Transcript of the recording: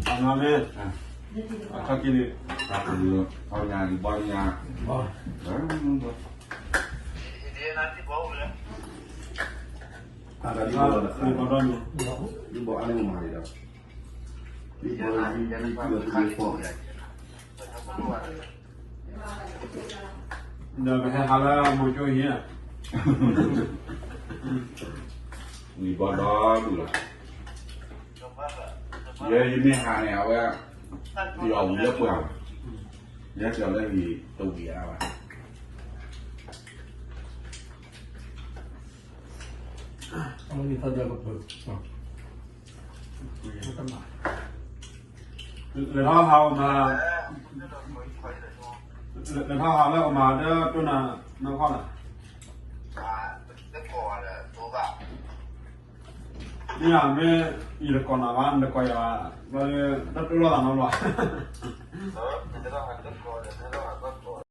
အမ့ၢ် အခီၣ်က့ၤန့ၣ် အခီၣ်ညါလံဘီညါ လံဘီအန့ၣ်မၤန့ၣ်ဒီး လံဘီ ဒီးပဟဲဟးလၢမိၤကၠိဟံၣ်ဧါ, နံၤဘီဒီဒူၣ်လီၤ, ယဲယမ့ၢ်ဟးန့ၣ် အဝဲ ယအီၣ်ဝံၤလၢပှၢ်ဘၣ်, ယဲကလၢဟံၣ်တဝံၤအါဘၣ်. လဲၤထီၣ်ဟးအီၤမး, လဲၤထီၣ်ဟးလၢအီၤမး ဒီးတိၢ်နၤနီၢ်ခီၣ်လီၤ, မ့ၢ်ဧါ မ့ၢ်ယတကိးနၤဘၣ် နတကိးယၤဘၣ်, ဘျီဒီး တၢ်တိၢ်လိာ်သးနီတဘျီ